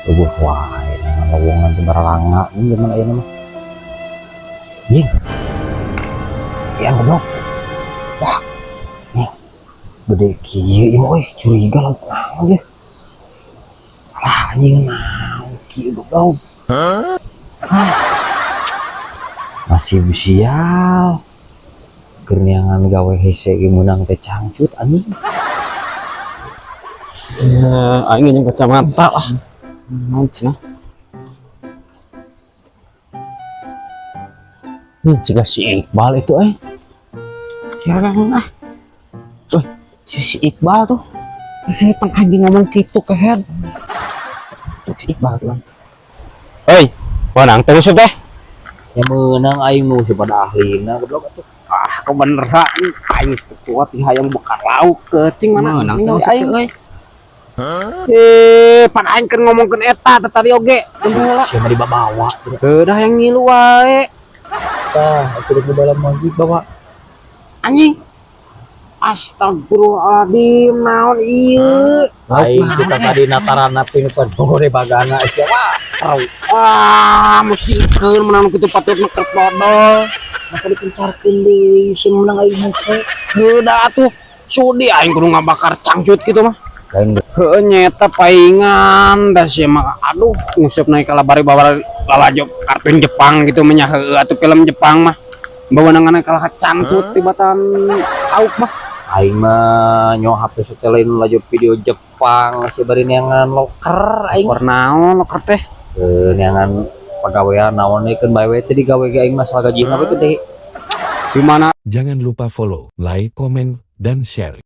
Eueuh wae neangan lowongan teh baralanga ini zaman ayeuna mah. Anjing. Ieu goblok. Wah. Nih. Gede kieu ieu mah euy, curiga lauk naon ieu. Alah, anjing, naon kieu, goblok. Hah. Nasib sial. Keur neangan gawe hese ge meunang teh cangcut, anjing. Ya, aing jeung kacamata lah. Naon cenah? Cegah si Iqbal itu eh. Ya kan ah. Eh, si Iqbal tuh. Eh, pan anjing ngomong gitu ke head. Tuh si Iqbal tuh kan. Hei, meunang teh useup teh. Ya meunang, aing nu pada ahlina, goblok atuh. Ah, kebeneran aing geus teu kuat hayang buka lauk kecing mana Meunang teh ningali useup aing. teh euy. Eh, pan aing keur ngomongkeun eta teh tadi oge. Teu heula. Sia mah dibawa. Udah yang ngilu wae. Tah, atuh di dalam masjid bawa. Anjing. Astagfirullahaladzim, naon ieu? Aing kita tadi natarana pinupan bogore bagana sia wah seru. Wah, musikeun meunang kitu patut mah keur dodol. Maka dipencarkeun deui si meunang aing hese. Heuda atuh, sudi aing kudu ngabakar cangcut kitu mah. Lain. Heueuh, nyeta paingan da sia mah, aduh, nguseup naik kalabari bawa lalajo kartun Jepang gitu mah nya, heueuh atuh film Jepang mah. Bawanangan kalah cangcut tibatan auk mah. Aing mah nyo HP lain laju video Jepang si bari neangan loker aing. Keur naon loker teh? Eh, neangan pagawean naon we keun bae we teh digawe ge aing mah salah gajina we teh. Di mana? Jangan lupa follow, like, komen, dan share.